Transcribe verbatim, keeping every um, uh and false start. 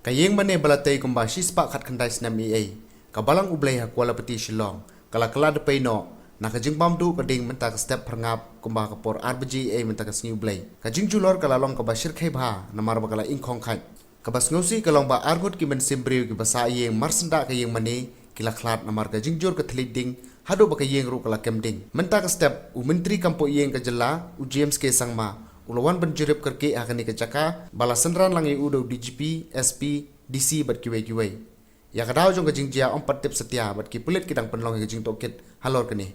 Ka ïing mane ba la tei kumba shispah khatkhyndai snem eiei, ka Balang U Blei ha Kuala Pti Shillong, ka la kylla da pei noh na ka jingbam duh ka ding mynta ka step phyrngap kumba ka por ar baje eiei mynta ka sngi U Blei. Ka jingjulor ka la long kaba shyrkhei bha namar ba ka la ingkhong khait. Kaba sngewsih ka long ba arngut ki mynsiem briew kiba sah ïing mar syndah ka ïing mane ki la khlad namar ka jingjur ka thylliej ding haduh ba ka ïing ruh ka la kem ding. Mynta ka step u Myntri kam poh ïing ka jylla u James K Sangma u la wan ban jurip kyrkieh ha kane ka jaka ba la synran lang ïa u da u D G P, S P, D C bad kiwei kiwei. Ïa ka daw jong ka jingjia ym pat tip satia bad ki pulit ki dang pynlong ïa ka jingtohkit halor kane.